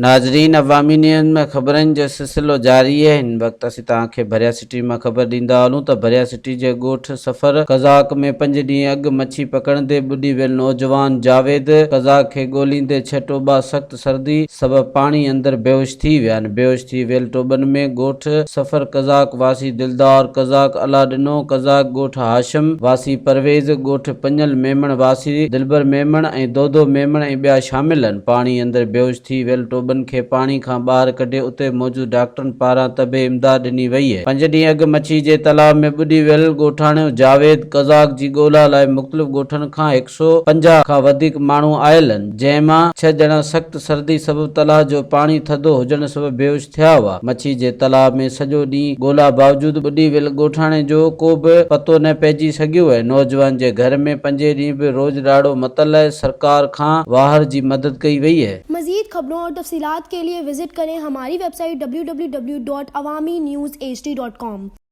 ناظرين عوامي نيوز ۾ خبرن جو سلسلو جاري آهي هن وقت اسين توهان کي ڀريا سٽي مان خبر ڏيندا هلون ته ڀريا سٽي جي ڳوٺ سفر قزاق ۾ پنج ڏينهن اڳ مڇي پڪڙندي ٻڏي ويل نوجوان جاويد قزاق کي ڳوليندي ڇهه ٽوٻا سخت سردي سبب پاڻي اندر بيهوش ٿي ويا آهن بيهوش ٿي ويل ٽوٻن ۾ ڳوٺ سفر قزاق واسي دلدار قزاق الله ڏنو قزاق ڳوٺ هاشم واسي پرويز ڳوٺ پڃل ميمڻ واسي دلبر ميمڻ ۽ دودو ميمڻ ۽ ٻيا شامل آهن پاڻي اندر بيهوش ٿي ويل ٽوٻن کي پاڻي کان ٻاهر ڪڍي اتي موجود ڊاڪٽرن پاران طبي امداد ڏني وئي. پنج ڏينهن اڳ مڇي جي تلاء ۾ ٻڏي ويل ڳوٺاڻو جاويد قزاق جي ڳولا لاء مختلف ڳوٺن کان هڪ سئو 50 کان وڌيڪ ماڻهو آيل هن، جنهن مان ڇهه ڄڻا سخت سردي سبب تلاء جو پاڻي ٿڌو هجڻ سبب بيهوش ٿيا هئا. مڇي جي تلاء ۾ سڄو ڏينهن ڳولا باوجود ٻڏي ويل ڳوٺاڻي جو ڪو به پتو نه پئجي سگهيو ۽ نوجوان جي گهر ۾ پنجين ڏينهن به روڄ راڙو متل آهي سرڪار کان واهر جي مدد ڪئي وئي آهي. مزيد خبرون اور تفصيلات کے لئے وزٽ ڪرين ھماري web site www.awamiNewsHD.com.